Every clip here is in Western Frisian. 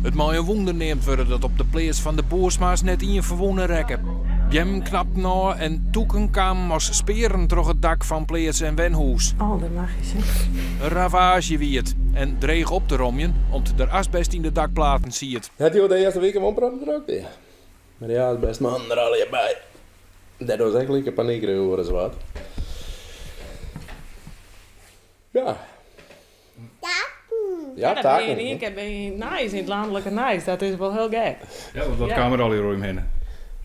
It mei in wûnder neamd wurde dat op de pleats fan de Boersma's net ien ferwûne rekke. Beammen knapten ôf en tûken kamen as spearen troch it dak fan pleats en wenhûs. Aldermagysk. In ravaazje wie it en dreech op te romjen om't der asbest yn de dakplaten siet. Hat jo de earste wike wol in protte drokte, ja. Mar dy asbestmannen der allegear by. Dêr doe ek like panykerich oer as wat. Ja. Ja, dat bin je yn ien kear bin je yn it nijs, yn it lanlike nijs. Dat is wol hiel gek. Ja, want wat kaam der allegear oer jim hinne?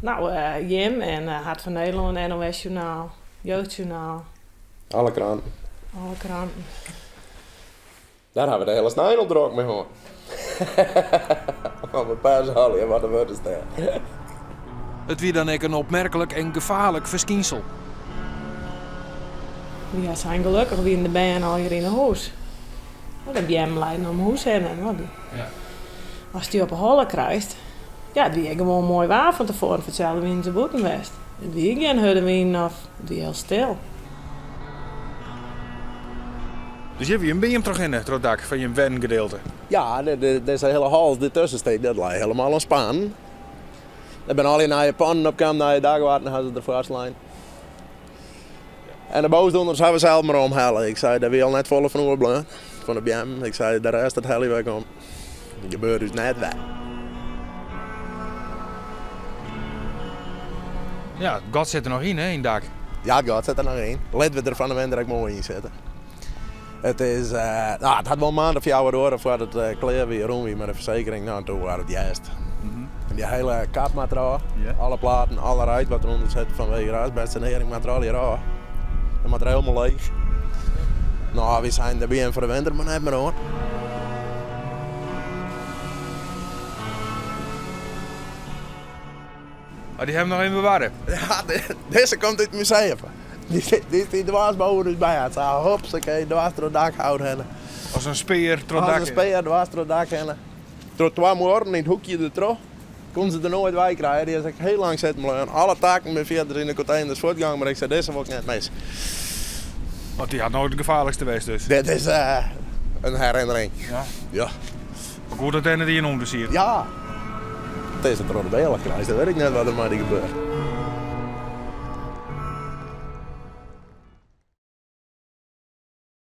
No, jim en Hart van Nederland, NOS Journaal, Jeugdjournaal. Alle kranten. Alle kranten. Dêr hawwe we de hiele snein al drok mei hân. Om 'e pers allegear wat te wurden stean. It wie dan ek in opmerklik en gefaarlik ferskynsel. Ja, sein gelokkich wienen de bern allegear yn 'e hûs. De beammen leinen om 'e hûs hinne. Ast dy op 'e holle krijst, ja, it wie ek gewoan moai waar fan tefoaren, foar itselde wienen se bûten west. It wie gjin hurde wyn of it wie hiel stil. Dus hjir wie in beam trochhinne, troch it dak fan jim wengedeelte? Ja, dizze hiele hals dy't tusken stiet, dat lei helemaal oan spanen. Der binne allegear nije pannen op kaam, nije dakwatten hawwe se derfoar slein. En de boosdoeners hawwe we sels mar omhelle. Ik sei, dêr wie al net folle fan oerbleaun, fan de beammen. Ik sei, de rest dat helje wy om. Dat gebeurt ús net wer. Ja, it gat sit der noch yn, hè, yn it dak? Ja, it gat sit der noch yn. Litte we der fan 'e winter ek moai yn sitte. It is, no, it hat wol in maand of fjouwer duorre foar't it klear wie, rûn wie mei de fersekering. No, en toen waard it hjerst. En dy hiele kap moat derôf. Alle platen, alle reid wat derûnder sit fanwege de asbestsanering moat der allegear ôf. Dat moat der helemaal leech. No, wy seinen der begjin foar de winter mar net mear oan. Oh, dy hawwe noch even bewarre? Ja, dizze komt út it museum. Dy stie dwars boven ús bêd. Sa hopsakee, dwars troch it dak houd hinne. As in spear troch it dak As in spear dwars troch it dak hinne. Troch twa muorren yn it hoekje dertroch. Koenen se der noait wei krije. Dy is ek hiel lang sitten bleaun. Alle takken binne fierder yn de konteners fuortgong, mar ik sei dizze wol ik net misse. Want dy hat no it gefaarlikste west dus? Dit is in herinnering. Ja. Ja. Mar goed dat dêr net ien ûnder siet. Ja. It is troch de bealch krijst, dan wit ik net wat der mei dy gebeurt.